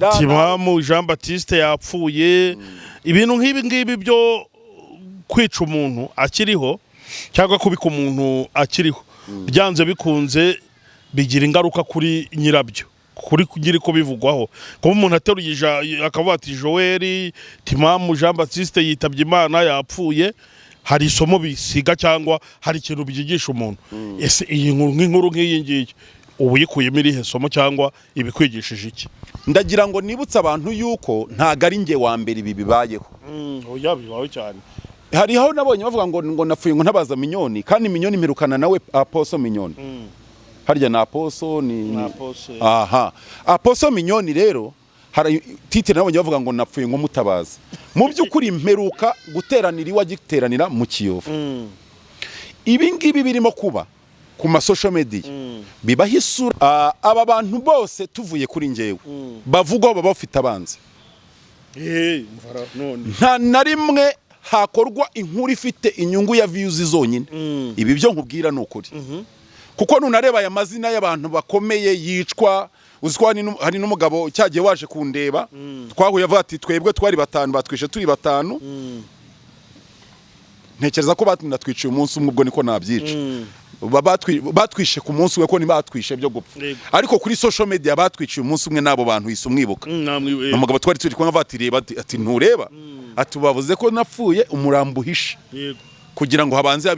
Timamu Jean Baptiste yapfuye. Ibintu nk'ibi ngibi byo kwica umuntu akiriho cyangwa kubika umuntu akiriho, byanze bikunze bigira ingaruka kuri nyirabyo, kuri nyiri kubivugwaho. Kuba umuntu ateruye akavuga ati: "Joel Timamu Jean Baptiste yitabye Imana, yapfuye", hari isomo bisiga cyangwa hari ikintu byigisha umuntu. Ese iyi nkuru, nk'inkuru nk'iyi ngiyi, uba uyikuyemo irihe somo cyangwa ibikwigishije iki? Ndagira ngo nibutse abantu yuko ntago ari njye wa mbere ibi bibayeho. Oya, bibaho cyane. Hariho nabonye bavuga ngo napfuye ngo ntabaza Minyoni, kandi Minyoni mperukana nawe, Apostle Minyoni. Harya ni Apostle ni Apostle. Aha, Apostle Minyoni rero, hari titre nabonye bavuga ngo napfuye ngo mutabaza. Mu by'ukuri mperuka guteranira iwe agiteranira mu Kiyovu. Ibi ngibi birimo kuba ku ma social media bibaho isura. Aba bantu bose, tuvuye kuri njyewe, bavugwaho baba bafite abanzi. Mvara none. Nta na rimwe hakorwa inkuru ifite inyungu ya views zonyine. Ibi byo nkubwira ni ukuri, kuko nunareba aya mazina y'abantu bakomeye yicwa, uzi ko hari n'umugabo cyagiye waje kundeba twahuye avuga ati: "Twebwe twari batanu, batwishe turi batanu." Ntekereza ko batunatwiciye umunsi umwe, ubwo niko nabyica. Batwishe ku munsi umwe, ko ntibatwishe byo gupfa. Ariko kuri social media batwiciye umunsi umwe n'abo bantu, hise umwibuka. Namwe. Umugabo twari turi kumwe avuga ati: "Reba," ati: "Ntureba?" Ati: "Bavuze ko napfuye, umurambo uhishe kugira ngo habanze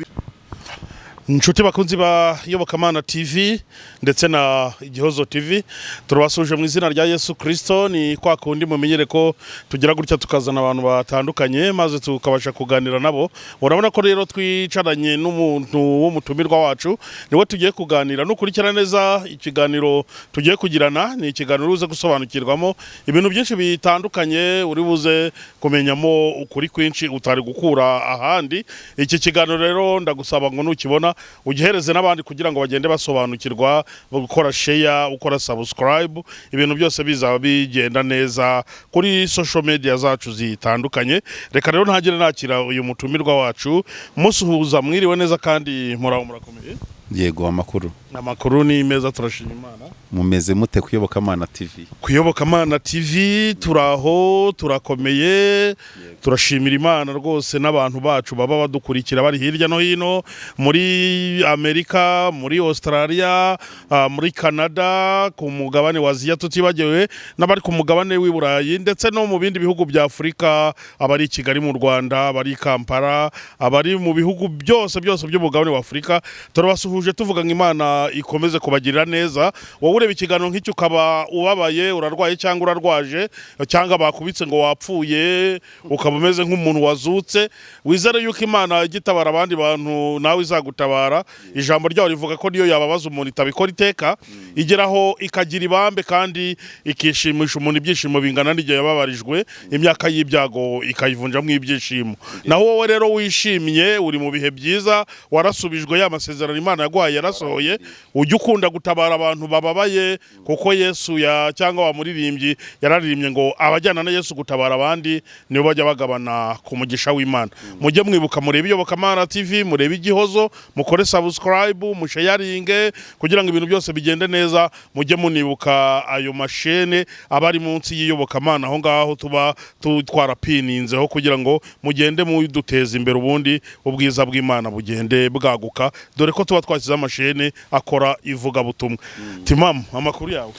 Inshuti bakunzi ba Iyobokamana TV ndetse na Igihozo TV, turabasuje mu izina rya Yesu Kristo. Ni kwa kundi mumenyere ko tugira gutya tukazana abantu batandukanye maze tukabasha kuganira nabo. Urabona ko rero twicaranye n'umuntu w'umutumirwa wacu, niwe tugiye kuganira. Nukurikira neza ikiganiro tugiye kugirana, ni ikiganiro uze gusobanukirwamo ibintu byinshi bitandukanye, uri buze kumenyamo ukuri kwinshi utari gukura ahandi. Iki kiganiro rero ndagusaba ngo nukibona ugihereze n'abandi kugira ngo bagende basobanukirwa, gukora share, ukora subscribe, ibintu byose bizaba bigenda neza kuri social media zacu zitandukanye. Reka rero ntagire nakira uyu mutumirwa wacu, musuhuza. Mwiriwe neza kandi muraho, murakomeye? Yego, amakuru? Amakuru ni meza, turashima Imana. Mumeze mute ku Iyobokamana TV? Ku Iyobokamana TV turaho, turakomeye, turashimira Imana rwose n'abantu bacu baba badukurikira bari hirya no hino, muri Amerika, muri Australia, muri Canada, ku mugabane wa Aziya, tutibagiwe n'abari ku mugabane w'i Burayi ndetse no mu bindi bihugu bya Afurika, abari i Kigali mu Rwanda, abari i Kampala, abari mu bihugu byose byose by'umugabane wa Afurika. Turabasuhuje tuvuga ngo Imana ikomeze kubagirira neza. Wowe ureba ikiganiro nk'icyo ukaba ubabaye, urarwaye cyangwa urarwaje cyangwa bakubitse ngo wapfuye, ukaba umeze nk'umuntu wazutse, wizere yuko Imana igitabara abandi bantu nawe izagutabara. Ijambo ryayo rivuga ko niyo yababaza umuntu itabikora iteka, igeraho ikagira ibambe kandi ikishimisha umuntu ibyishimo bingana n'igihe yababarijwe, imyaka y'ibyago ikayivunjamo ibyishimo. Naho wowe rero wishimye, uri mu bihe byiza, warasubijwe, ya masezerano Imana yaguhaye yarasohoye, ujya ukunda gutabara abantu bababaye, kuko Yesu ya cyangwa wa muririmbyi yararirimbye ngo abajyana na Yesu gutabara abandi nibo bajya bagabana ku mugisha w'Imana. Mujye mwibuka murebe Iyobokamana TV, murebe Igihozo, mukore subscribe, musharinge kugira ngo ibintu byose bigende neza. Mujye munibuka ayo mashene aba ari munsi y'Iyobokamana aho ngaho tuba twarapininzeho kugira ngo mugende muduteza imbere, ubundi ubwiza bw'Imana bugende bwaguka, dore ko tuba twashyizeho amashene akora ivugabutumwa. Timamu, amakuru yawe?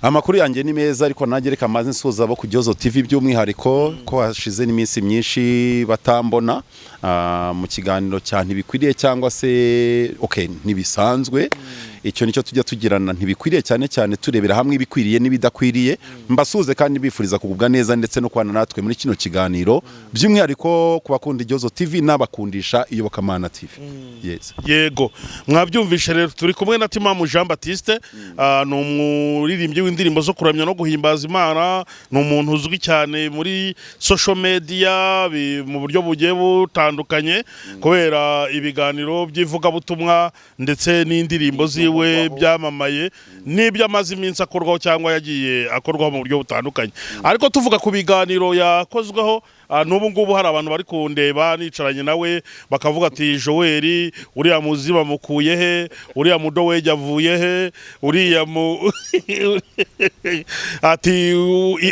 Amakuru yanjye ni meza, ariko nanjye reka maze nsuhuza abo ku Gihozo TV by'umwihariko, ko hashize n'iminsi myinshi batambona mu kiganiro cya Ntibikwiriye cyangwa se okay ntibisanzwe. Icyo nicyo tujya tugirana, Ntibikwiriye, cyane cyane turebera hamwe ibikwiriye n'ibidakwiriye. Mbasuhuze kandi bifuriza kugubwa neza ndetse no kubana natwe muri kino kiganiro, by'umwihariko ku bakunda Igihozo TV n'abakundisha Iyobokamana TV. Yes. Yego, mwabyumvishe rero, turi kumwe na Timamu Jean Baptiste. Ni umuririmbyi w'indirimbo zo kuramya no guhimbaza Imana, ni umuntu uzwi cyane muri social media mu buryo bugiye butandukanye kubera ibiganiro by'ivugabutumwa ndetse n'indirimbo ziwe. we byamamaye n'ibyo amaze iminsi akorwaho cyangwa yagiye akorwaho mu buryo butandukanye. Ariko tuvuga ku biganiro yakozweho, n'ubu ngubu hari abantu bari kundeba nicaranye nawe bakavuga ati: "Joel, uriya muzi bamukuye he? Uriya mudowegi avuye he? Uriya mu ati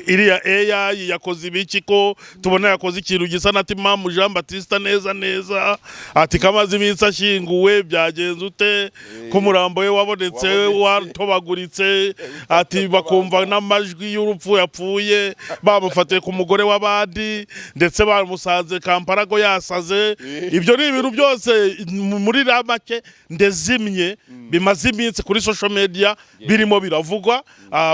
iriya AI yakoze ibiki ko tubona yakoze ikintu gisa na Timamu Jean Baptiste neza neza?" Ati: "Kamaze iminsi ashyinguwe, byagenze ute ko umurambo we wabonetse watobaguritse?" Ati bakumva n'amajwi y'urupfu yapfuye, bamufatiye ku mugore w'abandi, ndetse bamusanze Kampala ngo yasaze. Ibyo ni ibintu byose muri make ndezimye bimaze iminsi kuri social media birimo biravugwa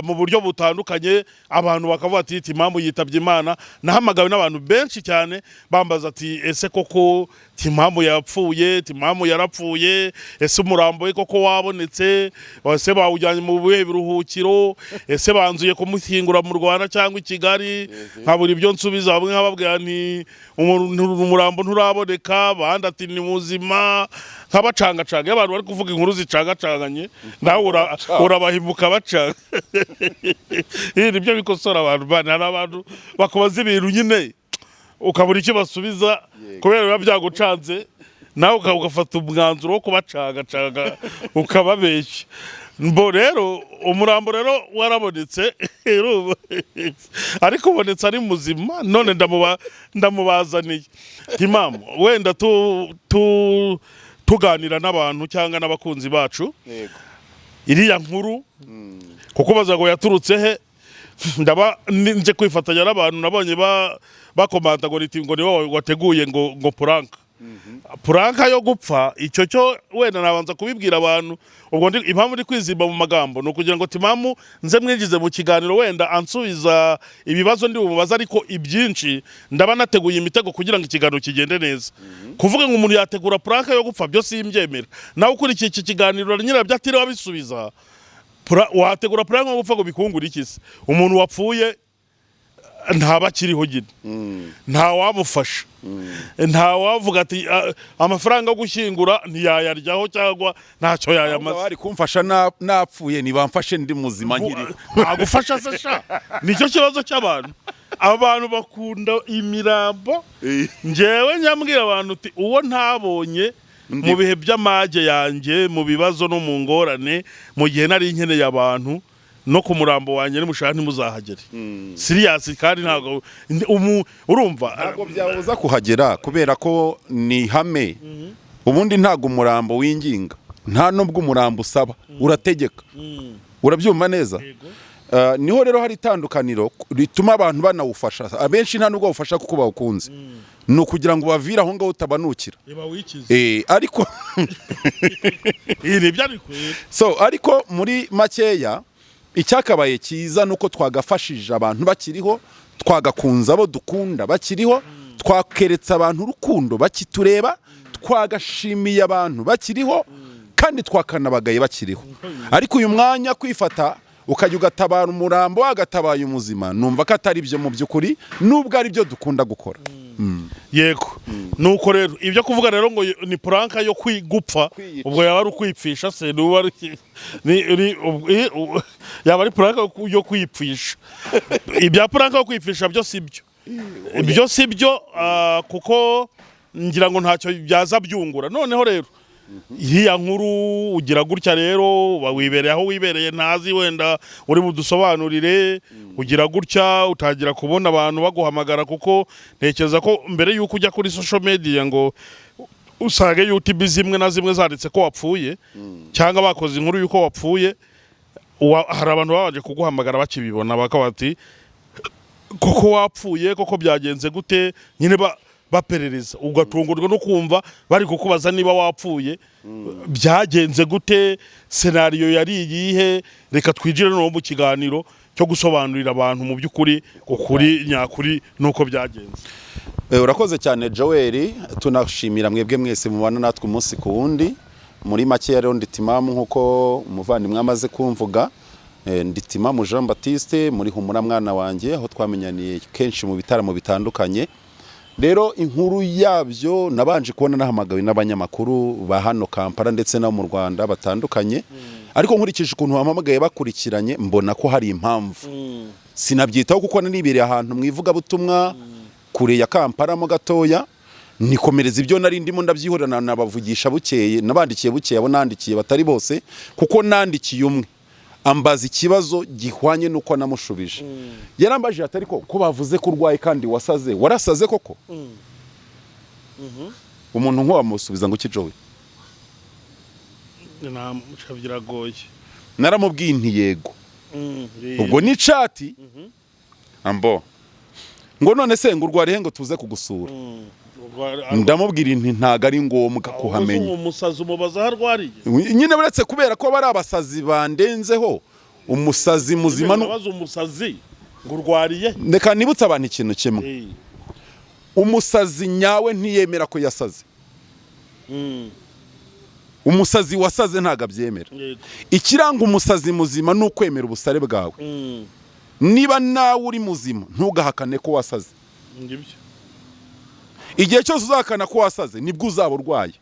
mu buryo butandukanye. Abantu bakavuga ati: "Timamu yitabye Imana." Nahamagawe n'abantu benshi cyane bambaza ati: "Ese koko Timamu yapfuye? Timamu yarapfuye? Ese umurambo we koko wabonetse? Ese bawujyanye mu buhe biruhukiro? Ese banzuye kumushyingura mu Rwanda cyangwa i Kigali?" Nkabura ibyo nsubiza. Bamwe nkababwira nti: "Umurambo nturaboneka," abandi ati: "Ni muzima." Nkabacangacanga. Iyo abantu bari kuvuga inkuru zicangacanganye, nawe urabahimuka bacanga. Ibi nibyo bikosora abantu bane. Hari abantu bakubaza ibintu nyine ukabura icyo basubiza kubera biba byagucanze, nawe ugafata umwanzuro wo kubacangacanga ukababeshya. Mbo rero umurambo rero warabonetse, urumva? Ariko ubonetse ari muzima. None ndamubazaniye. Timamu, wenda tu tuganira n'abantu cyangwa n'abakunzi bacu, iriya nkuru kuko baza ngo yaturutse he? Ndaba nje kwifatanya n'abantu nabonye bakomanta ngo riti ngo niwe wateguye ngo prank yo gupfa. Icyo cyo wenda nabanza kubibwira abantu. Ubwo impamvu ndi kwizimba mu magambo ni ukugira ngo Timamu nze mwinjize mu kiganiro, wenda ansubiza ibibazo ndi bumubaze, ariko ibyinshi ndaba nateguye imitego kugira ngo ikiganiro kigende neza. Kuvuga ngo umuntu yategura prank yo gupfa byo simbyemera. Nawe ukurikiye iki kiganiro nyirabyo atiriwe abisubiza. Wategura prank yo gupfa ngo bikungure iki se? Umuntu wapfuye ntaba akiriho nyine, nta wamufasha, nta wavuga ati amafaranga yo gushyingura ntiyayaryaho cyangwa ntacyo yayamaze. Bari kumfasha napfuye, ntibamfashe ndi muzima nkiriho. Ntagufasha se sha? Nicyo kibazo cy'abantu. Abantu bakunda imirambo. Njyewe nyambwira abantu uti: "Uwo ntabonye mu bihe by'amage yanjye, mu bibazo no mu ngorane, mu gihe nari nkeneye abantu, no ku murambo wanjye nimushaka ntimuzahagere." Serious, kandi ntabwo urumva. Ntabwo byabuza kuhagera kubera ko ni ihame. Ubundi ntabwo umurambo winginga, nta nubwo umurambo usaba, urategeka. Urabyumva neza? Niho rero hari itandukaniro rituma abantu banawufasha. Abenshi nta nubwo bawufasha kuko bawukunze, ni ukugira ngo bavire aho ngaho utabanukira. Reba wikize. Ariko Ibi nibyo ariko. So ariko muri makeya, icyakabaye cyiza ni uko twagafashije abantu bakiriho, twagakunze abo dukunda bakiriho, twakeretse abantu urukundo bakitureba, twagashimiye abantu bakiriho, kandi twakanabagaye bakiriho. Ariko uyu mwanya kwifata ukajya ugatabara umurambo wagatabaye umuzima, numva ko atari byo mu by'ukuri, nubwo ari byo dukunda gukora. Yego, nuko rero ibyo kuvuga rero ngo ni prank yo gupfa, Kwiyica. ubwo yaba ari ukwipfisha se? Nuba ari yaba ari prank yo kwipfisha. Ibya prank yo kwipfisha byo si byo, ibyo si byo, kuko ngira ngo ntacyo byaza byungura. Noneho rero iriya nkuru ugira gutya rero, uba wibereye aho wibereye, ntazi wenda uri budusobanurire. Ugira gutya utangira kubona abantu baguhamagara, kuko ntekereza ko mbere y'uko ujya kuri social media ngo usange YouTube zimwe na zimwe zanditse ko wapfuye cyangwa bakoze inkuru y'uko wapfuye, hari abantu babanje kuguhamagara bakibibona bakaba bati: "Koko wapfuye? Koko byagenze gute?" Nyine baperereza, ugatungurwa no kumva bari kukubaza niba wapfuye, byagenze gute, scenario yari iyihe. Reka twinjire noneho mu kiganiro cyo gusobanurira abantu mu by'ukuri ukuri nyakuri nuko byagenze. Urakoze cyane Joel, tunashimira mwebwe mwese mubana natwe umunsi ku wundi. Muri make rero ndi Timamu nk'uko umuvandimwe amaze kumvuga. Ndi Timamu Jean Baptiste muri Humura Mwana Wanjye, aho twamenyaniye kenshi mu bitaramo bitandukanye. Rero inkuru yabyo nabanje kubona nahamagawe n'abanyamakuru ba hano Kampala ndetse no mu Rwanda batandukanye, ariko nkurikije ukuntu bampamagaye bakurikiranye, mbona ko hari impamvu. Sinabyitaho kuko nanibereye ahantu mu ivugabutumwa kure ya Kampala mo gatoya, nikomereza ibyo nari ndimo, ndabyihorera, nabavugisha bukeye, nabandikiye bukeye, abo nandikiye batari bose, kuko nandikiye umwe ambaza ikibazo gihwanye n'uko namushubije. Yarambajije ati: "Ariko ko bavuze ko urwaye kandi wasaze, warasaze koko?" Umuntu nk'uwamusubiza ngo ukijowe? Nta, biragoye. Naramubwiye nti: "Yego." Ubwo ni chat ambo ngo: "None se ngo urwariye ngo tuze kugusura?" Ndamubwira nti: "Ntago ari ngombwa kuhamenya." Umusazi umubaza aho arwariye? Nyine uretse kubera ko bari abasazi bandenzeho, umusazi muzima Urabaza umusazi ngo urwariye? Reka nibutse abantu ikintu kimwe. Umusazi nyawe ntiyemera ko yasaze. Umusazi wasaze ntabwo abyemera. Ikiranga umusazi muzima ni ukwemera ubusare bwawe. Niba nawe uri muzima, ntugahakane ko wasaze. Ngibyo. Igihe cyose uzahakana ko wasaze, nibwo uzaba urwaye.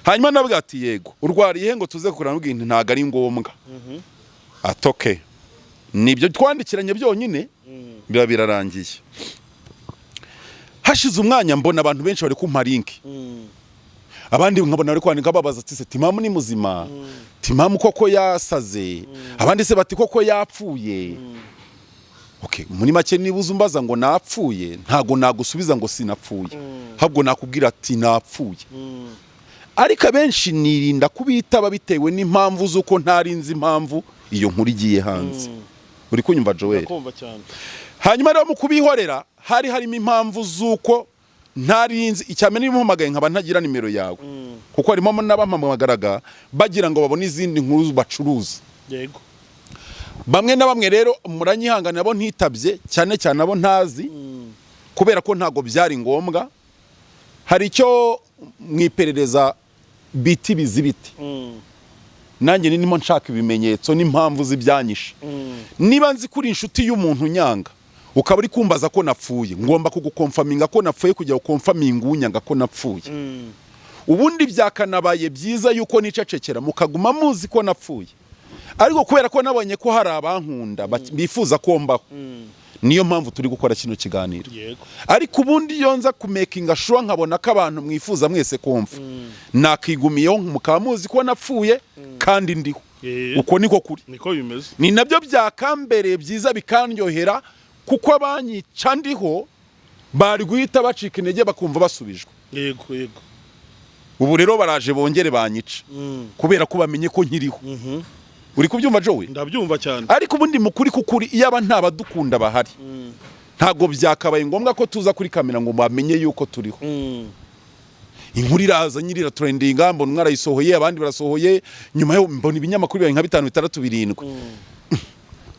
Hanyuma nabwo ati: "Yego." "Urwariye ngo tuze kureba?" Nti: "Ntabwo ari ngombwa." Atoke nibyo twandikiranye byonyine, biba birarangiye. Hashize umwanya mbona abantu benshi bari kumpa link, abandi nkabona bari kwandika babaza ati: "Se Timamu ni muzima? Timamu koko yasaze?" Abandi se bati: "Koko yapfuye?" Okay, muri make niba uza umbaza ngo napfuye, ntago nagusubiza ngo sinapfuye, ahubwo nakubwira ati: "Napfuye." Ariko abenshi nirinda kubitaba bitewe n'impamvu z'uko ntari nzi impamvu iyo nkuru igiye hanze. Uri kunyumva, Joel? Ndakumva cyane. Hanyuma rero mu kubihorera hari harimo impamvu z'uko ntari nzi icyamenya niba umpamagaye nkaba ntagira nimero yawe, kuko harimo n'abampamagaraga bagira ngo babone izindi nkuru bacuruza. Bamwe na bamwe rero muranyihanganira, abo ntitabye, cyane cyane abo ntazi, kubera ko ntabwo byari ngombwa. Hari icyo mu iperereza bita ibizibiti. Nanjye nirimo nshaka ibimenyetso n'impamvu z'ibyanyishe. Niba nzi ko uri inshuti y'umuntu unyanga, ukaba uri kumbaza ko napfuye, ngomba kuguconfirminga ko napfuye kugira ngo uconfirminge unyanga ko napfuye. Ubundi byakanabaye byiza yuko nicecekera mukaguma muzi ko napfuye, ariko kubera ko nabonye ko hari abankunda bifuza ko mbaho, niyo mpamvu turi gukora kino kiganiro. Ariko ubundi iyo nza kumakinga sure nkabona ko abantu mwifuza mwese kumva, nakigumiyeho mukaba muzi ko napfuye kandi ndiho. Uko niko kuri. Niko bimeze. Ni nabyo byakambereye byiza, bikandyohera, kuko abanyica ndiho bari guhita bacika intege bakumva basubijwe. yego yego Ubu rero baraje bongere banyica kubera ko bamenye ko nkiriho. Uri kubyumva, Jowe? Ndabyumva cyane. Ariko ubundi mu kuri kukuri, iyo aba nta badukunda bahari, ntabwo byakabaye ngombwa ko tuza kuri kamera ngo bamenye yuko turiho. Inkuru iraza nyiri iratrendinga, mbona umwe arayisohoye, abandi barasohoye, nyuma yo mbona ibinyamakuru bibaye nka bitanu, bitandatu, birindwi.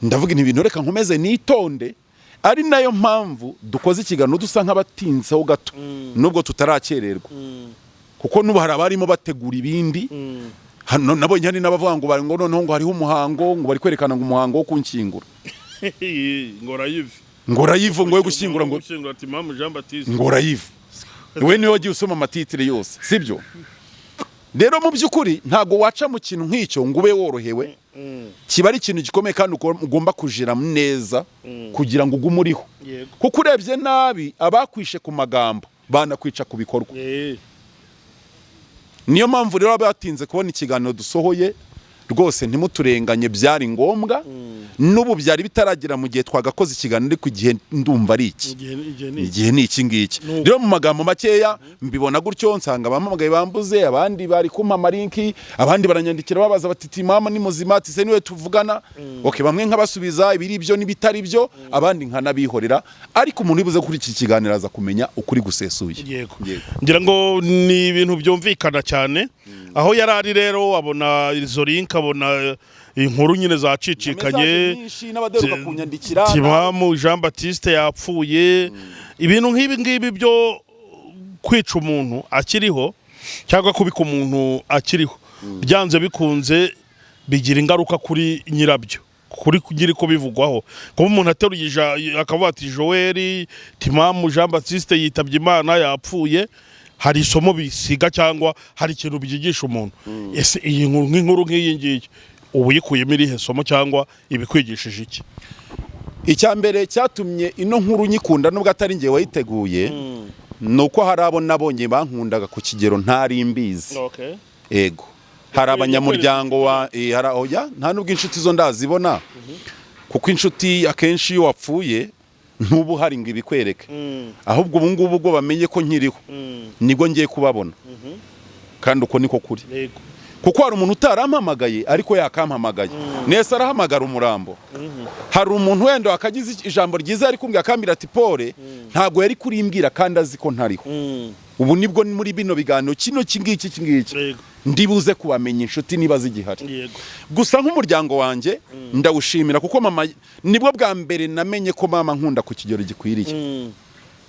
Ndavuga inti ibintu reka nkomeze nitonde, ari nayo mpamvu dukoze ikiganiro dusa nk'abatinzeho gato, nubwo tutarakererwa, kuko n'ubu hari abarimo bategura ibindi. Hano nabonye hari n'abavuga ngo bari ngo noneho ngo hariho umuhango, ngo bari kwerekana ngo umuhango wo kunshyingura. Ngo rayive. Ngo rayivu, ngo yo gushyingura, ngo gushyingura Timamu Jean Baptiste. Ngo rayivu. We niwe wagiye usoma amatitire yose, sibyo? Rero mu by'ukuri ntabwo waca mu kintu nk'icyo ngo ube worohewe. Kiba ari ikintu gikomeye kandi ugomba kujira neza kugira ngo ugume uriho, kuko urebye nabi abakwishe ku magambo banakwica ku bikorwa. Niyo mpamvu rero batinze kubona ikiganiro dusohoye. Rwose ntimuturenganye, byari ngombwa. N'ubu byari bitaragera mu gihe twagakoze ikiganiro, ariko igihe ndumva ari iki. Igihe ni iki. Igihe ni iki ngiki. Nuko. Rero mu magambo makeya mbibona gutyo, nsanga abampamagaye bambuze, abandi bari kumpa amalinki, abandi baranyandikira babaza bati: "Timamu ni muzima?" Ati: "Se niwe tuvugana?" Okay, bamwe nkabasubiza ibiri byo n'ibitari byo, abandi nkanabihorera. Ariko umuntu ubuze kuri iki kiganiro aza kumenya ukuri gusesuye. Yego. Yego. Ngira ngo ni ibintu byumvikana cyane. Aho yari ari rero abona izo link, abona inkuru nyine zacicikanye. Message nyinshi n'abaderuka kunyandikira. Timamu Jean Baptiste yapfuye, ibintu nk'ibi ngibi byo kwica umuntu akiriho cyangwa kubika umuntu akiriho, byanze bikunze bigira ingaruka kuri nyirabyo. Kuri kugira ko bivugwaho, kuba umuntu ateruye akavuga ati Joel Timamu Jean Baptiste yitabye Imana, yapfuye, hari isomo bisiga cyangwa hari ikintu byigisha umuntu. Ese iyi nkuru, nk'inkuru nk'iyi ngiyi, uba uyikuyemo irihe somo cyangwa ibikwigishije iki? Icya mbere cyatumye ino nkuru nyikunda, nubwo atari njye wayiteguye, ni uko hari abo nabonye bankundaga ku kigero ntari mbizi. Ego, hari abanyamuryango wa hari, oya, nta nubwo inshuti zo ndazibona, kuko inshuti akenshi iyo wapfuye ntuba uhari ngo ibikwereke. Ahubwo ubu ngubu ubwo bamenye ko nkiriho, nibwo ngiye kubabona, kandi uko niko kuri, kuko hari umuntu utarampamagaye ariko yakampamagaye nese arahamagara umurambo. Hari umuntu wenda wakagize ijambo ryiza yari kumbwira, akambwira ati "Pole", ntabwo yari kurimbwira kandi azi ko ntariho. Ubu nibwo muri bino biganiro kino kingiki iki ngiki ndibuze kubamenya inshuti niba zigihari. Gusa nk'umuryango wanjye ndawushimira, kuko mama nibwo bwa mbere namenye ko mama nkunda ku kigero gikwiriye,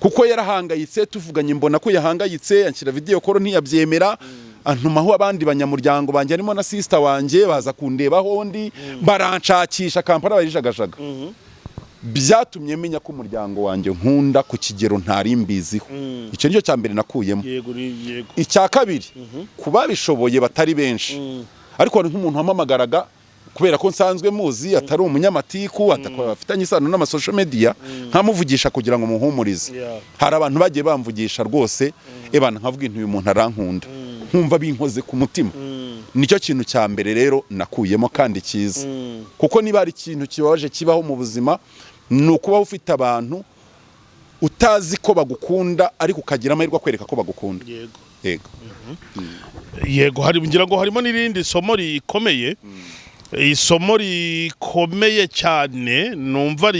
kuko yarahangayitse. Tuvuganye mbona ko yahangayitse, anshyira video call ntiyabyemera, antumaho abandi banyamuryango banjye harimo na sister wanjye, baza kundebaho ndi, baranshakisha Kampala barijagajaga. Byatumye menya ko umuryango wanjye nkunda ku kigero ntari mbiziho. Icyo nicyo cya mbere nakuyemo. yego ni- yego Icya kabiri, ku babishoboye batari benshi, ariko hari nk'umuntu wampamagaraga kubera ko nsanzwe muzi atari umunyamatiku, afitanye isano n'ama social media, nkamuvugisha kugira ngo muhumurize. Hari abantu bagiye bamvugisha rwose, ebana nkavuga intu uyu muntu arankunda, nkumva binkoze ku mutima. Nicyo kintu cya mbere rero nakuyemo kandi cyiza, kuko niba hari ikintu kibabaje kibaho mu buzima, ni ukubaho ufite abantu utazi ko bagukunda, ariko ukagira amahirwe akwereka ko bagukunda. Yego. Yego, hari, ngira ngo harimo n'irindi somo rikomeye, isomo rikomeye cyane numva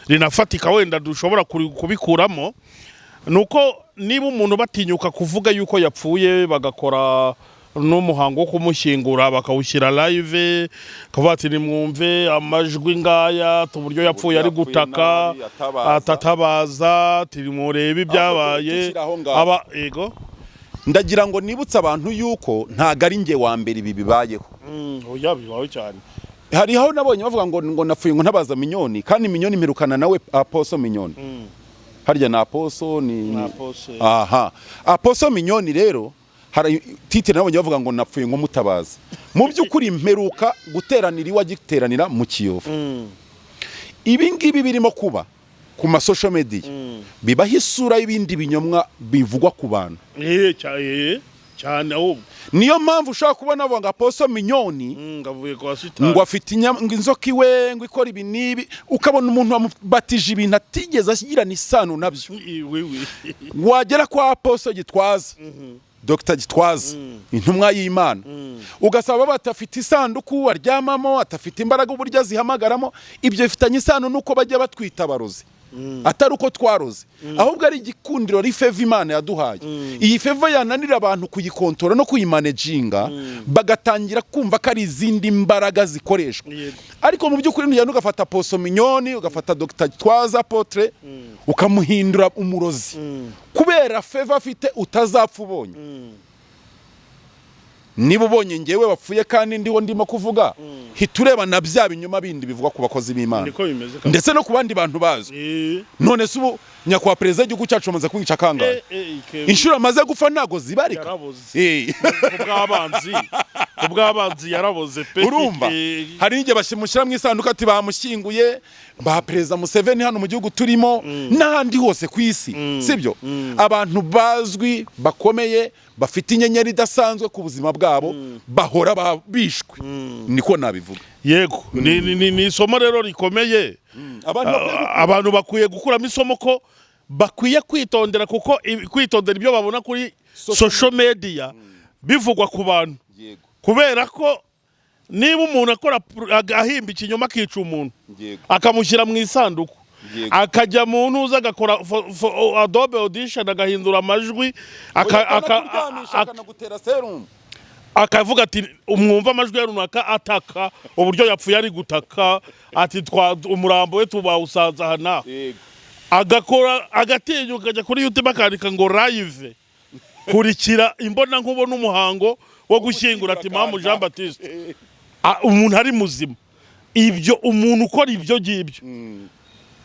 rinafatika wenda dushobora kubikuramo, ni uko niba umuntu batinyuka kuvuga yuko yapfuye, bagakora n'umuhango wo kumushyingura, bakawushyira live, bakavuga ati "Nimwumve amajwi ngaya", uburyo yapfuye ari yapfuye gutaka, nabi, atabaza. Atatabaza, ati "Murebe ibyabaye." Tukiri aho ngaho. Aba, yego. Ndagira ngo nibutse abantu yuko ntago ari njye wa mbere ibi bibayeho. Oya, bibaho cyane. Hariho nabonye bavuga ngo napfuye ngo ntabaza Minyoni, kandi Minyoni mperukana nawe, Apostle Minyoni. Harya ni Apostle ni Apostle. Aha, Apostle Minyoni rero, hari titre nabonye bavuga ngo napfuye ngo mutabaza. Mu by'ukuri mperuka guteranira iwe agiteranira mu Kiyovu. Ibi ngibi birimo kuba ku ma social media bibaho isura y'ibindi binyomwa bivugwa ku bantu. Cyane ahubwo. Niyo mpamvu ushobora kubona bavuga ngo Apostle Minyoni Ngavuye kwa shitani, ngo afite ngo inzoka iwe ngo ikora ibi n'ibi, ukabona umuntu wamubatije ibintu atigeze agirana isano nabyo. Wiwi. Wagera kwa Apostle Gitwaza, Dr Gitwaza, intumwa y'Imana, ugasaba batafite isanduku aryamamo, atafite imbaraga uburyo azihamagaramo. Ibyo bifitanye isano n'uko bajya batwita abarozi, atari uko twaroze, ahubwo ari igikundiro, ari favor Imana yaduhaye. Iyi favor yananira abantu kuyikontora no kuyimanaginga, bagatangira kumva ko ari izindi mbaraga zikoreshwa. Ariko mu by'ukuri ntugenda ugafata Apostle Minyoni, ugafata Dr Gitwaza apôtre, ukamuhindura umurozi kubera favor afite utazapfa ubonye. Niba ubonye ngewe wapfuye kandi ndiho ndimo kuvuga, hita ureba na bya binyoma bindi bivugwa ku bakozi b'Imana Niko bimeze kabisa. ndetse no ku bandi bantu bazwi. None se ubu nyakubahwa perezida w'igihugu cyacu amaze kumwica kangahe? Inshuro amaze gupfa ntago zibarika. Yaraboze. Ku bw'abanzi yaraboze pe. Urumva, hari n'igihe bamushyira mu isanduku ati bamushyinguye, ba Perezida Museveni hano mu gihugu turimo n'ahandi hose ku isi, sibyo? Abantu bazwi bakomeye bafite inyenyeri idasanzwe ku buzima bwabo bahora bishwe, niko nabivuga. Yego, ni isomo rero rikomeye. Abantu bakwiye Abantu bakwiye gukuramo isomo ko bakwiye kwitondera, kuko kwitondera ibyo babona kuri social media bivugwa ku bantu, kubera ko niba umuntu akora ahimba ikinyoma, akica umuntu, akamushyira mu isanduku, akajya mu ntuza, agakora Adobe Audition, agahindura amajwi, Akanakuryamisha, akanagutera serumu, akavuga ati "Umwumva amajwi ya runaka ataka, uburyo yapfuye ari gutaka", ati "Twa umurambo we tubawusanze aha n'aha." Agakora, agatinyuka akajya kuri YouTube akandika ngo "Live, kurikira imbona nkubona umuhango wo gushyingura Timamu Jean Baptiste." Umuntu ari muzima. Ibyo umuntu ukora ibyo ngibyo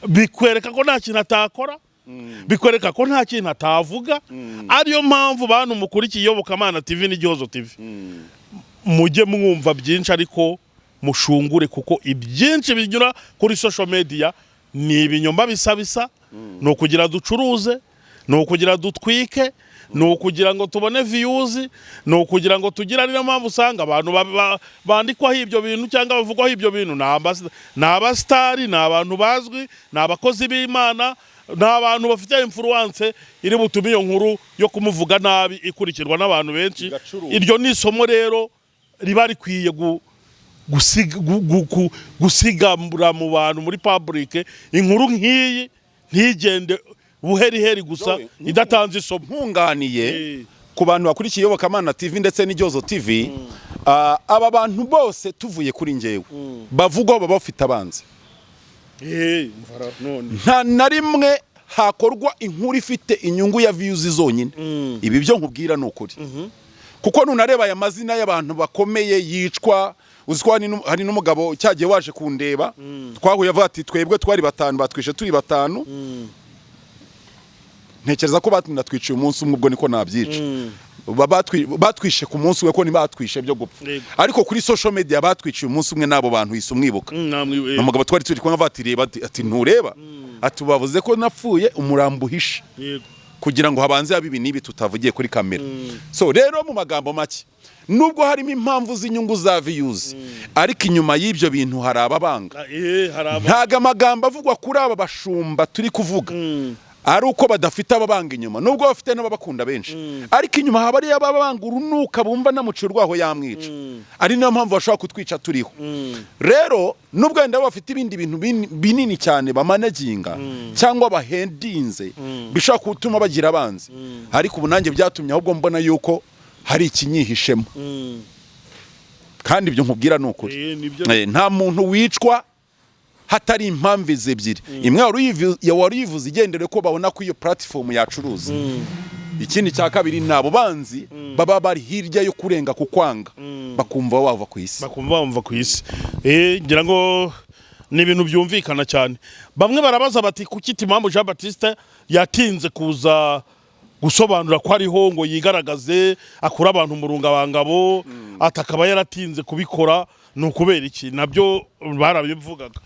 bikwereka ko nta kintu atakora, bikwereka ko nta kintu atavuga. Ariyo mpamvu bantu mukurikiye Iyobokamana TV n'Igihozo TV, mujye mwumva byinshi ariko mushungure, kuko ibyinshi binyura kuri social media ni ibinyoma bisa bisa. Ni ukugira ducuruze, ni ukugira dutwike, ni ukugira ngo tubone views, ni ukugira ngo tugire. Ari nayo mpamvu usanga abantu bandikwaho ibyo bintu cyangwa bavugwaho ibyo bintu ni abasitari, ni abantu bazwi, ni abakozi b'Imana, ni abantu bafite influence iri butume iyo nkuru yo kumuvuga nabi ikurikirwa n'abantu benshi. Igacuruza. Iryo ni isomo rero riba rikwiye gusigamura mu bantu, muri public. Inkuru nk'iyi ntigende buheriheri gusa Joey, idatanze isomo. Nkunganiye ku bantu bakurikiye Iyobokamana TV ndetse n'Igihozo TV, aba bantu bose tuvuye kuri njyewe bavugwa baba bafite abanzi. Mvara none. Nta na rimwe hakorwa inkuru ifite inyungu ya views zonyine. Ibi byo nkubwira ni ukuri, kuko nunareba aya mazina y'abantu bakomeye yicwa, uzi ko hari n'umugabo cyagiye waje kundeba twahuye avuga ati: "Twebwe twari batanu, batwishe turi batanu." Ntekereza ko batunatwiciye umunsi umwe, ubwo niko nabyica. Batwishe ku munsi we, ko ntibatwishe byo gupfa. Ariko kuri social media batwiciye umunsi umwe n'abo bantu, hise umwibuka. Namwe. Umugabo twari turi kumwe avuga ati: "Reba," ati: "Ntureba," ati: "Bavuze ko napfuye, umurambo uhishe kugira ngo habanze habe ibi n'ibi tutavugiye kuri kamera." So rero, mu magambo make, nubwo harimo impamvu z'inyungu za views, ariko inyuma y'ibyo bintu hari ababanga. Hari aba. Ntago amagambo avugwa kuri aba bashumba turi kuvuga ari uko badafite ababanga inyuma, nubwo bafite n'ababakunda benshi, ariko inyuma haba ariyo ababanga urunuka, bumva namuciye urwaho yamwica. Ari niyo mpamvu bashobora kutwica turiho. Rero nubwo wenda bafite ibindi bintu binini cyane bamanaginga cyangwa bahendinze bishobora gutuma bagira abanzi, ariko ubu nanjye byatumye ahubwo mbona yuko hari ikinyihishemo, kandi ibyo nkubwira ni ukuri. Nibyo. Nta muntu wicwa hatari impamvu izi ebyiri: imwe wari uyivuze, igendere ko babona ko iyo platform yacuruza. Ikindi cya kabiri, ni abo banzi baba bari hirya yo kurenga ku kwanga, bakumva wava ku isi. Bakumva bumva ku isi. Ngira ngo ni ibintu byumvikana cyane. Bamwe barabaza bati: "Kuki Timamu Jean Baptiste yatinze kuza gusobanura ko ariho, ngo yigaragaze, akure abantu mu rungabangabo?" Ati akaba yaratinze kubikora ni ukubera iki? Nabyo barabivugaga.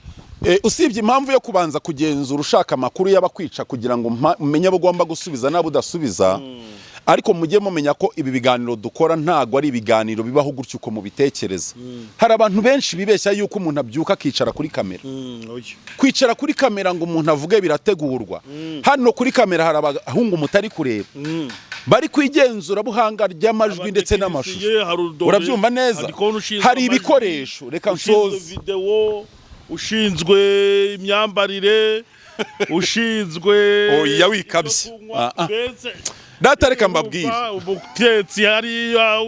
Usibye impamvu yo kubanza kugenzura ushaka amakuru y'abakwica kugira ngo umenye abo ugomba gusubiza n'abo udasubiza, ariko mujye mumenya ko ibi biganiro dukora ntago ari ibiganiro bibaho gutyo uko mubitekereza. Hari abantu benshi bibeshya yuko umuntu abyuka akicara kuri kamera. Kwicara kuri kamera ngo umuntu avuge birategurwa. Hano kuri kamera hari abahungu mutari kureba bari ku igenzurabuhanga ry'amajwi ndetse n'amashusho. Abatekinisiye, hari Urabyumva neza? hari konti ushinzwe Hari amajwi, ibikoresho. Reka ushinzwe nsoze. videwo, ushinzwe imyambarire, ushinzwe Oya, wikabye. ibyo kunywa, Ah, ah. mbese Data, reka mbabwire. urumva, umutetsi hariya.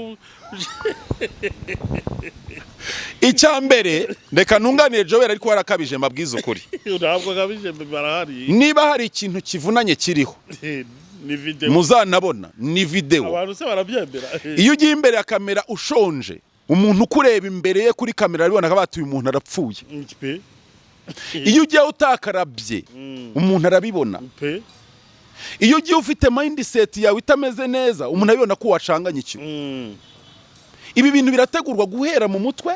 Icya mbere, reka ntunganire Joel, ariko warakabije, mbabwize ukuri. Ntabwo akabije, barahari. Niba hari ikintu kivunanye kiriho Ni videwo. muzanabona ni videwo. Abantu se barabyemera? Iyo ugiye imbere ya kamera ushonje, umuntu ukureba imbere ye kuri kamera arabibona, akavuga ati: "Uyu muntu arapfuye." Pe. Iyo ugiye utakarabye, umuntu arabibona. Pe. Iyo ugiye ufite mindset yawe itameze neza, umuntu abibona ko wacanganye ikintu. Ibi bintu birategurwa guhera mu mutwe,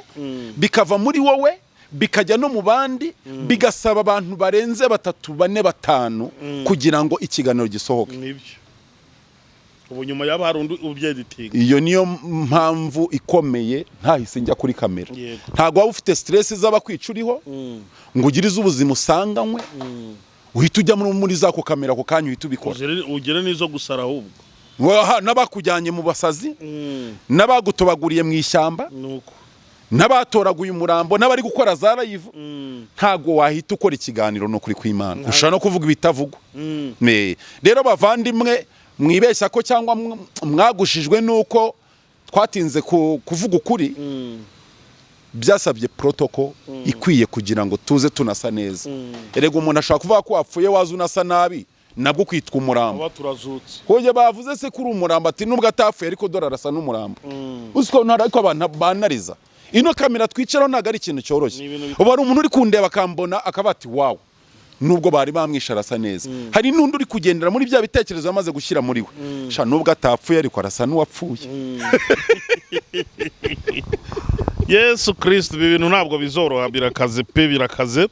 bikava muri wowe, bikajya no mu bandi, bigasaba abantu barenze batatu, bane, batanu kugira ngo ikiganiro gisohoke. Nibyo, ubu nyuma yaba hari undi ubyeditinga. Iyo niyo mpamvu ikomeye ntahise njya kuri kamera. Ntabwo waba ufite stress z'abakwica uriho ngo ugire iz'ubuzima usanganywe, uhita ujya muri zako kamera ako kanya uhita ubikora. Ugere n'izo gusara ahubwo. N'abakujyanye mu basazi, n'abagutobaguriye mu ishyamba, Nuko. n'abatoraguye umurambo, n'abari gukora za live, ntabwo wahita ukora ikiganiro. Ni ukuri kw'Imana, ushobora no kuvuga ibitavugwa. Rero bavandimwe, mwibeshya ko cyangwa mwagushijwe n'uko twatinze kuvuga ukuri. Byasabye protocol ikwiye kugira ngo tuze tunasa neza. Erega umuntu ashobora kuvuga ko wapfuye, waza unasa nabi, nabwo kwitwa umurambo. Aba turazutse. Hoya, bavuze se kuri umurambo, ati nubwo atapfuye ariko dore arasa n'umurambo. Uzi ko ariko abantu banariza Ino kamera twicaraho ntabwo ari ikintu cyoroshye. Ni ibintu Ubu hari umuntu uri kundeba akambona akaba ati: "Wow, nubwo bari bamwishe arasa neza." Hari n'undi uri kugendera muri bya bitekerezo yamaze gushyira muri we: "Sha, nubwo atapfuye ariko arasa n'uwapfuye." Yesu Kirisito, ibi bintu ntabwo bizoroha, birakaze pe, birakaze.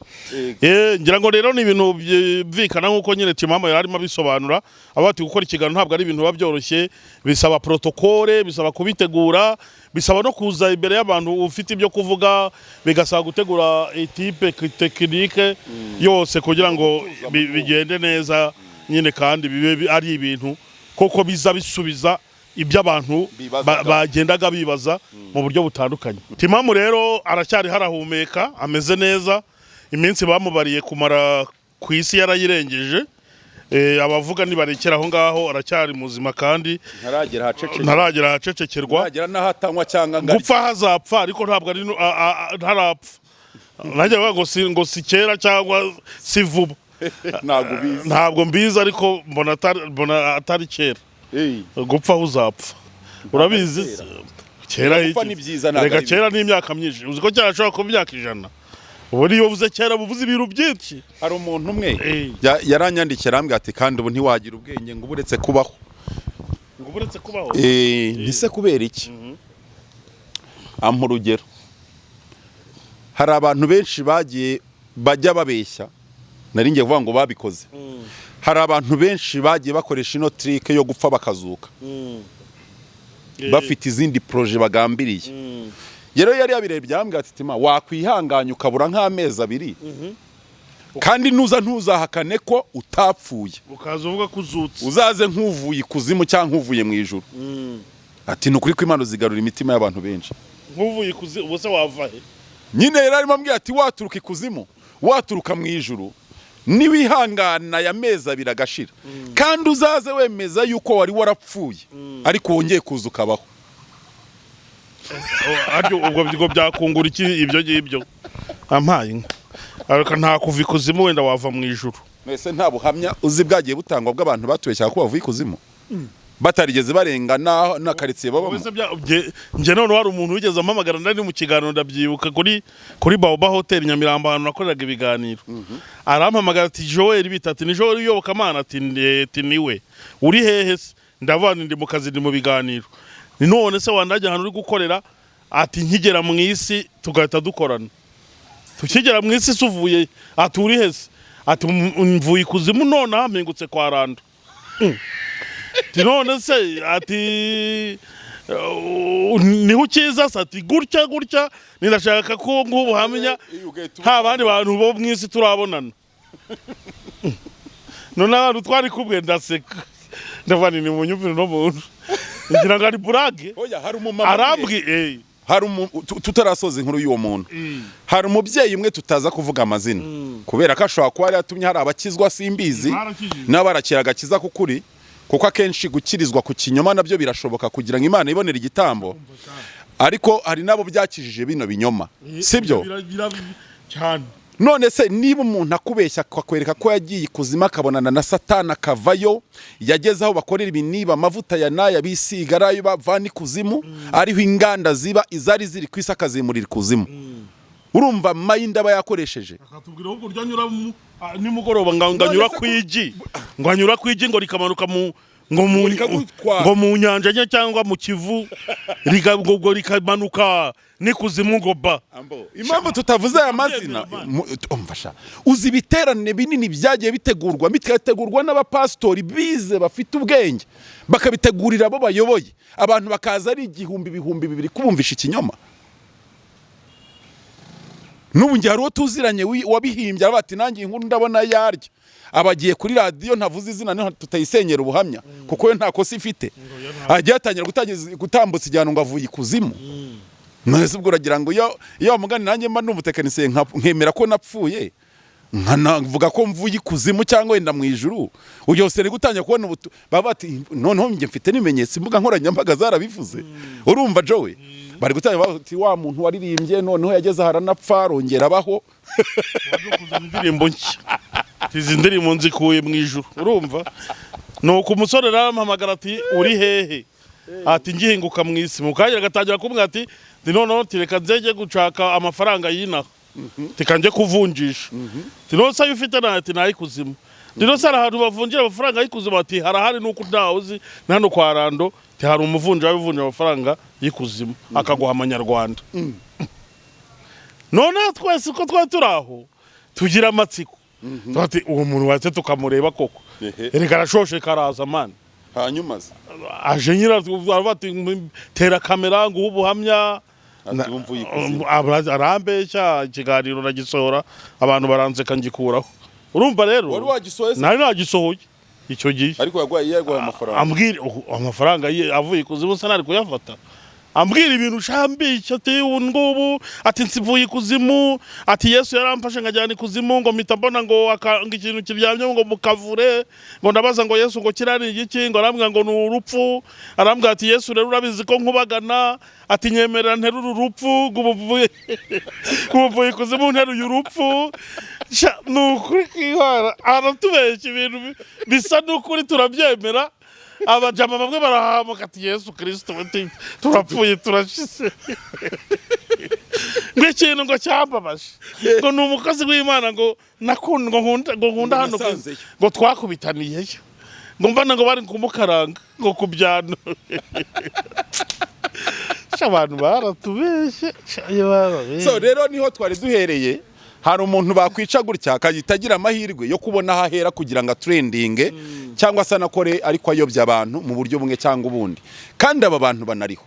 Ngira ngo rero ni ibintu byumvikana nk'uko nyine Timamu yari arimo abisobanura, avuga ati gukora ikiganiro ntabwo ari ibintu biba byoroshye, bisaba protocole, bisaba kubitegura, bisaba no kuza imbere y'abantu ufite ibyo kuvuga, bigasaba gutegura équipe technique yose kugira ngo bigende neza nyine, kandi bibe ari ibintu koko biza bisubiza ibyo abantu bibazaga. Bagendaga bibaza mu buryo butandukanye. Timamu rero aracyari harahumeka, ameze neza, iminsi bamubariye kumara ku isi yarayirengeje. Abavuga nibarekera aho ngaho, aracyari muzima kandi ntaragera ahaceceke. Ntaragera ahacecekerwa. Ntaragera n'ahatanywa cyangwa ngari. Gupfa hazapfa, ariko ntabwo ari ntarapfa. Nanjye bavuga ngo si kera cyangwa si vuba. Ntabwo ubizi. Ntabwo mbizi, ariko mbona atari kera. Gupfa aho uzapfa urabizi kera. Gupfa Iki? ni byiza, ntabwo Reka ari bibi. Kera ni imyaka myinshi, uzi ko kera ashobora kuba imyaka 100. Ubu niyo uvuze kera buvuze ibintu byinshi. Hari umuntu umwe yaranyandikiye arambwira ati: "Kandi ubu ntiwagira ubwenge ngo uba uretse kubaho." Ngo uretse kubaho. Ntise kubera iki? Ampa urugero: hari abantu benshi bagiye bajya babeshya, nari ngiye kuvuga ngo babikoze, hari abantu benshi bagiye bakoresha ino trick yo gupfa bakazuka bafite izindi projets bagambiriye. Rero yari yabirebye arambwira ati: "Tima, wakwihanganya ukabura nk'amezi 2, kandi nuza ntuzahakane ko utapfuye." Ukaza uvuga ko uzutse. "Uzaze nk'uvuye ikuzimu cyangwa nk'uvuye mu ijuru." Ati: "Ni ukuri ko Imana zigarura imitima y'abantu benshi." Nk'uvuye ikuzimu, ubu se wava he? Nyine yari arimo ambwira ati: "Waturuka ikuzimu, waturuka mu ijuru, niwihangana aya mezi 2 agashira, kandi uzaze wemeza yuko wari warapfuye ariko wongeye kuza ukabaho." Aryo ubwo byakungura iki ibyo ngibyo? Ampaye inka, ariko nta kuva ikuzimu, wenda wava mu ijuru. Mbese nta buhamya uzi bwagiye butangwa bw'abantu batubeshyaga ko bavuye ikuzimu batarigeze barenga na karitsiye babamo? Mbese njye noneho hari umuntu wigeze ampamagara, ndari mu kiganiro, ndabyibuka, kuri Baoba Hotel Nyamirambo, ahantu nakoreraga ibiganiro. Arampamagara ati: "Joel bita?" Ati: "Ni Joel Iyobokamana." Ati: Ati: "Niwe, uri hehe se?" Ndavuga nti: "Ndi mu kazi, ndi mu biganiro." "Ni none se wandajya ahantu uri gukorera?" Ati: "Nkigera mu isi tugahita dukorana." Tukigera mu isi se uvuye? Ati: "Uri he se?" Ati: "Mvuye ikuzimu nonaha, mpingutse kwa Rando." Ati: "None se," ati, "niho ukiza se?" Ati: "Gutya gutya, ninashaka ko ngubuhamya, nta bandi bantu bo mu isi turabonana." None abantu twari kumwe ndaseka, ndavuga nti: "Nimunyumvire uno muntu, ngira ngo ari burage." Oya, hari umumama umwe- Arambwi hari tutarasoza inkuru y'uwo muntu, hari umubyeyi umwe tutaza kuvuga amazina kubera ko ashobora kuba yari yatumye hari abakizwa, simbizi. Barakijijwe. N'abarakira agakiza k'ukuri, kuko akenshi gukirizwa ku kinyoma nabyo birashoboka kugira ngo Imana ibonere igitambo, ariko hari n'abo byakijije bino binyoma, sibyo? Cyane. None se niba umuntu akubeshya akakwereka ko yagiye ikuzimu akabonana na Satani akavayo, yageze aho bakorera ibiniba, amavuta ya n'aya bisiga ari ayo bavana ikuzimu, ariho inganda ziba, izari ziri ku isi akazimurira ikuzimu, urumva mayindi aba yakoresheje? Akatubwira ahubwo uryo anyura nimugoroba ngo anyura None se ku igi, ngo anyura ku igi, ngo rikamanuka mu ngo mu Rikagutwara. ngo mu nyanja nke cyangwa mu Kivu, ngo rikamanuka n'ikuzimu ngo ba. Impamvu tutavuze aya mazina, umva sha, uzi ibiterane binini byagiye bitegurwa, bikategurwa n'abapasitori bize bafite ubwenge, bakabitegurira abo bayoboye, abantu bakaza ari igihumbi, 2000, kubumvisha ikinyoma. N'ubu njye hari uwo tuziranye wabihimbye, aravuga ati: "Nanjye iyi nkuru ndabona yarya." Abagiye kuri radiyo, ntavuze izina niho tutayisenyera ubuhamya, kuko we nta kosa ifite, agiye atangira gutambutsa igihano ngo avuye ikuzimu. None ubwo uragira ngo iyo wamugani nanjye mba n'umutekinisiye nkemera ko napfuye, nkanavuga ko mvuye ikuzimu cyangwa wenda mu ijuru, ubwo ni gutangira kubona ubutu baba bati: "Noneho njye mfite n'ibimenyetso, imbuga nkoranyambaga zarabivuze." Urumva Jowe, bari gutangira bati: "Wa muntu waririmbye noneho yageze aha aranapfa arongera abaho." Waje kuzana indirimbo nshya, izi ndirimbo nzikuye mu ijuru. Urumva, nuko umusore arampamagara ati: "Uri hehe?" Ati ngihinguka mu isi, mu kanya agatangira kumbwira ati ndi noneho, tireka nzejye gushaka amafaranga y'inaha, tika njye kuvunjisha. Ati none se ayo ufite nayo? Ati nayikuzimu. Ati none se hari ahantu bavunjira amafaranga y'ikuzimu? Ati harahari, nuko ntawe uzi, ni hano kwa Rando. Ati hari umuvunjayi uvunja amafaranga y'ikuzimu akaguha amanyarwanda. Noneho twese uko twari turi aho tugira amatsiko. Tuba ati uwo muntu watse tukamureba koko. Erega arashoshe karaza man. Hanyuma se? Aje nyira aravuga ati tera kamera nguhe ubuhamya. Ati wumva ikuzimu. Arambeshya, ikiganiro nagisohora abantu baranzeka, ngikuraho. Urumva rero. Wari wagisohoye se? Nari nagisohoye icyo gihe. Ariko yaguhaye amafaranga? Ambwira amafaranga ye avuye ikuzimu se nari kuyafata? Ambwira ibintu shambishya, ati ubu ngubu, ati nsivuye ikuzimu, ati Yesu yaramfashe nkajyana ikuzimu, ngo mpita mbona ngo ngo ikintu kiryamye ngo mukavure, ngo ndabaza ngo Yesu ngo kiriya ni igiki? Ngo arambwira ngo ni urupfu. Arambwira ati Yesu rero urabizi ko nkubagana, ati nyemerera nterure urupfu, ngo ubu mvuye ikuzimu nteruye urupfu. Sha, ni ukuri kwihara aratubeshya ibintu bisa n'ukuri turabyemera. Abajama bamwe barahamuka ati Yesu Kirisito, ati turapfuye turashize. Ngo ikintu ngo cyambabaje ngo ni umukozi w'Imana ngo nakunda, ngo nkunda, ngo nkunda hano Nasanzeyo. Ngo twakubitaniyeyo, ngo mbana ngo bari kumukaranga ngo ku byano. Sha, abantu baratubeshye. Sha, iyo barabeshye. So rero niho twari duhereye. Hari umuntu bakwica gutya akahita agira amahirwe yo kubona aho ahera kugira ngo atrendinge cyangwa se anakore, ariko ayobya abantu mu buryo bumwe cyangwa ubundi. Kandi aba bantu banariho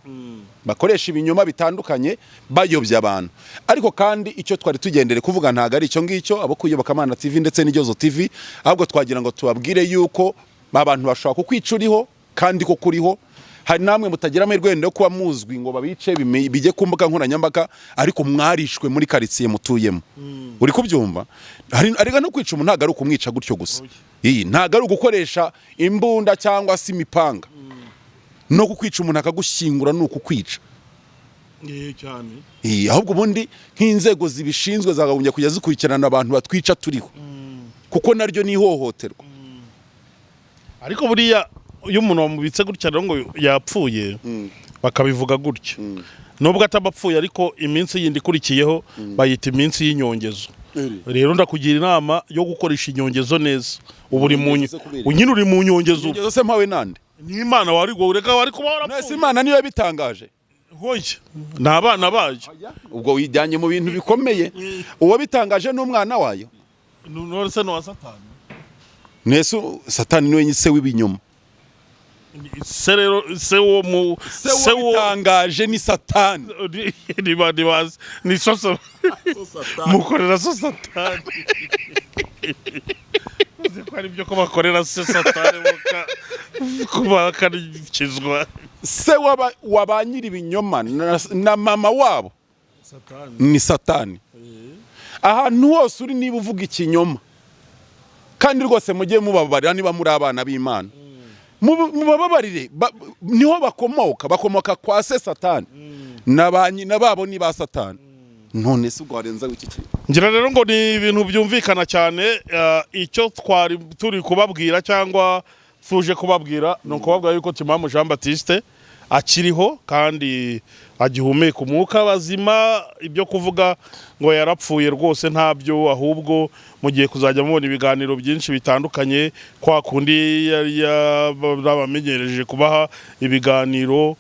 bakoresha ibinyoma bitandukanye bayobya abantu. Ariko kandi icyo twari tugendere kuvuga ntabwo ari icyo ngicyo, abo kuyoboka TV ndetse n'Igihozo TV, ahubwo twagira ngo tubabwire yuko abantu bashobora kukwica uriho kandi ko kuriho. Hari namwe mutagira amahirwe wenda yo kuba muzwi ngo babice bijye ku mbuga nkoranyambaga, ariko mwarishwe muri karitsiye mutuyemo. Uri kubyumva? Hari ariko no kwica umuntu ntabwo ari ukumwica gutyo gusa. Iyi ntabwo ari ugukoresha imbunda cyangwa se imipanga. No kukwica umuntu akagushyingura ni ukukwica. Cyane. Ahubwo ubundi nk'inzego zibishinzwe zakagombye kujya zikurikirana abantu batwica turiho, kuko naryo ni ihohoterwa. Ariko buriya iyo umuntu wamubitse gutya rero ngo yapfuye, bakabivuga gutya, nubwo ataba apfuye, ariko iminsi yindi ikurikiyeho bayita iminsi y'inyongezo. Rero ndakugira inama yo gukoresha inyongezo neza. Ubu uri mu Inyongezo kubera iki? Nyine uri mu nyongezo ubu. Inyongezo se mpawe nande? N'Imana wari reka wari kuba Nese warapfuye. Imana niyo yabitangaje? Hoya, ni abana bayo. Ubwo wijyanye mu bintu bikomeye. Uwabitangaje ni umwana wayo. None se ni uwa Satani? Nese Satani niwe se w'ibinyoma? Se rero se wo mu Se se wo wabitangaje ni Satani. Niba niba ni soso mukorera so Satani, uzi ko ari byo ko bakorera se Satani kuba bakarikizwa. Se wa ba nyiri ibinyoma na mama wabo Satani. ni Satani. Ahantu hose uri, niba uvuga ikinyoma, kandi rwose mujye mubabarira niba muri abana b'Imana. Mubababarire, niho bakomoka, bakomoka kwa se Satani na ba nyina babo ni ba Satani. None se ubwo warenza iki kintu? Ngira rero ngo ni ibintu byumvikana cyane. Icyo twari turi kubabwira cyangwa tuje kubabwira ni ukubabwira yuko Timamu Jean Baptiste akiriho kandi agihumeka umwuka bazima. Ibyo kuvuga ngo yarapfuye rwose ntabyo, ahubwo mugiye kuzajya mubona ibiganiro byinshi bitandukanye kwa kundi yari yarabamenyereje kubaha ibiganiro.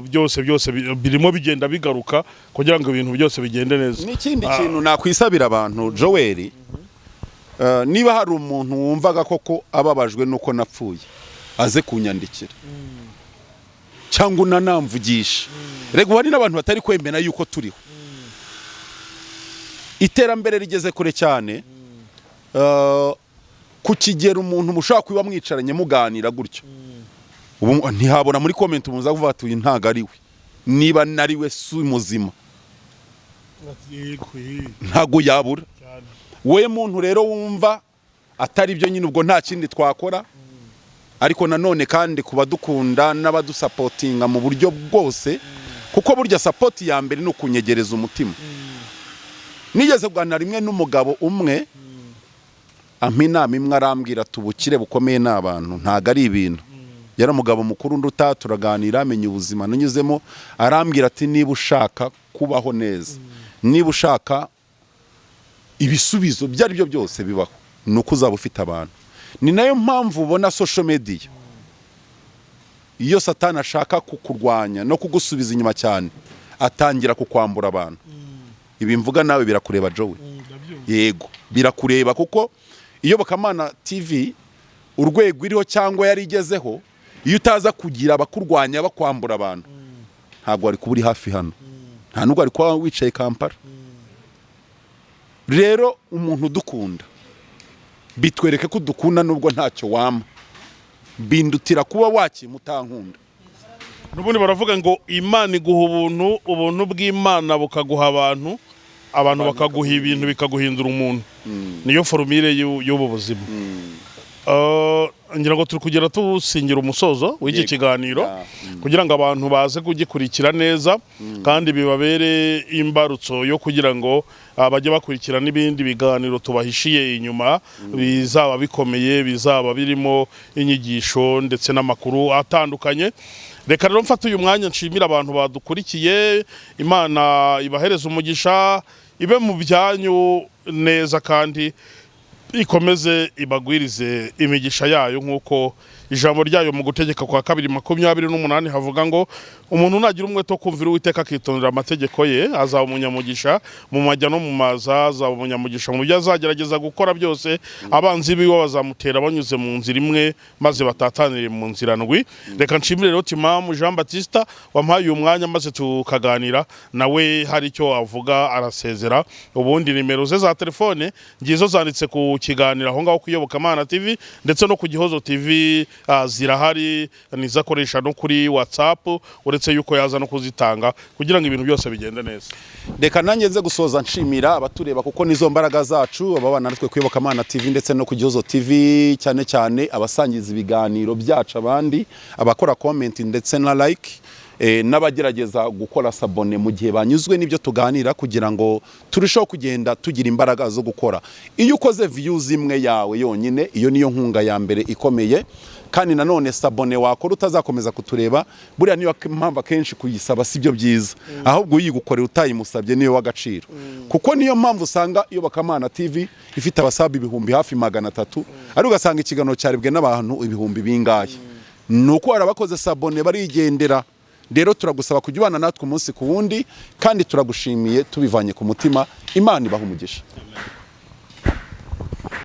Byose byose birimo bigenda bigaruka kugira ngo ibintu byose bigende neza. N'ikindi kintu nakwisabira abantu, Joel, niba hari umuntu wumvaga koko ababajwe nuko napfuye, aze kunyandikira cyangwa unanamvugisha. Rega hari n'abantu batari kwemera yuko turiho. Iterambere rigeze kure cyane, ku kigero umuntu mushobora kuba mwicaranye muganira gutyo, ubu ntihabona muri comment umuntu uza kuvuga ati uyu ntago ari we, niba nari we si muzima. Ntago yabura. We muntu rero wumva atari byo nyine, ubwo nta kindi twakora. Ariko nanone kandi ku badukunda n'abadusupportinga mu buryo bwose, kuko burya support ya mbere ni ukunyegereza umutima. Nigeze kuganira rimwe n'umugabo umwe, ampa inama imwe, arambwira ati ubukire bukomeye ni abantu, ntago ari ibintu. Yari umugabo mukuru nduta, turaganira, amenya ubuzima nanyuzemo, arambwira ati: "Niba ushaka kubaho neza, niba ushaka ibisubizo ibyo ari byo byose bibaho, ni uko uzaba ufite abantu." Ni nayo mpamvu ubona social media, iyo Satani ashaka kukurwanya no kugusubiza inyuma cyane, atangira kukwambura abantu. Ibi mvuga nawe birakureba, Jowe. Yego, birakureba, kuko Iyobokamana TV urwego iriho cyangwa yari igezeho, iyo utaza kugira abakurwanya bakwambura abantu, ntabwo wari kuba uri hafi hano, nta nubwo wari kuba wicaye Kampala. Rero umuntu udukunda, bitwereke ko udukunda nubwo ntacyo wampa, bindutira kuba wakima utankunda. N'ubundi baravuga ngo Imana iguha ubuntu, ubuntu bw'Imana bukaguha abantu, abantu bakaguha ibintu bikaguhindura umuntu. Niyo formule y'ubu buzima. Ngira ngo turi kugera tusingira umusozo w'iki kiganiro kugira ngo abantu baze kugikurikira neza kandi bibabere imbarutso yo kugira ngo bajye bakurikira n'ibindi biganiro tubahishiye inyuma, bizaba bikomeye, bizaba birimo inyigisho ndetse n'amakuru atandukanye. Reka rero mfate uyu mwanya nshimira abantu badukurikiye. Imana ibahereze umugisha, ibe mu byanyu neza, kandi ikomeze ibagwirize imigisha yayo, nk'uko ijambo ryayo mu Gutegeka kwa Kabiri 28 havuga ngo: "Umuntu nagira umwete wo kumvira Uwiteka, akitondera amategeko ye, azaba umunyamugisha mu majya no mu maza, azaba umunyamugisha mu byo azagerageza gukora byose. Abanzi biwe bazamutera banyuze mu nzira imwe, maze batatanire mu nzira ndwi." Reka nshimire rero Timamu Jean Batista wampaye uyu mwanya maze tukaganira nawe. Hari icyo avuga arasezera, ubundi nimero ze za telefone ngizo zanditse ku kiganiro aho ngaho ku Iyobokamana TV ndetse no ku Gihozo TV, zirahari, nizo akoresha no kuri WhatsApp, uretse yuko yaza no kuzitanga kugira ngo ibintu byose bigende neza. Reka nanjye nze gusoza nshimira abatureba, kuko nizo mbaraga zacu, ababana natwe ku Iyobokamana TV ndetse no ku Gihozo TV, cyane cyane abasangiza ibiganiro byacu abandi, abakora comment ndetse na like, n'abagerageza gukora s'abonner mu gihe banyuzwe n'ibyo tuganira, kugira ngo turusheho kugenda tugira imbaraga zo gukora. Iyo ukoze views imwe yawe yonyine, iyo niyo nkunga ya mbere ikomeye. Kandi nanone s'abonner wakora utazakomeza kutureba, buriya niyo mpamvu akenshi kuyisaba si byo byiza, ahubwo uyigukorera utayimusabye niyo w'agaciro, kuko niyo mpamvu usanga Iyobokamana TV ifite abasabu ibihumbi hafi 300, ariko ugasanga ikiganiro cyarebwe n'abantu ibihumbi bingahe. Ni uko hari abakoze s'abonner barigendera. Rero turagusaba kujya ubana natwe umunsi ku wundi, kandi turagushimiye tubivanye ku mutima. Imana ibaha umugisha.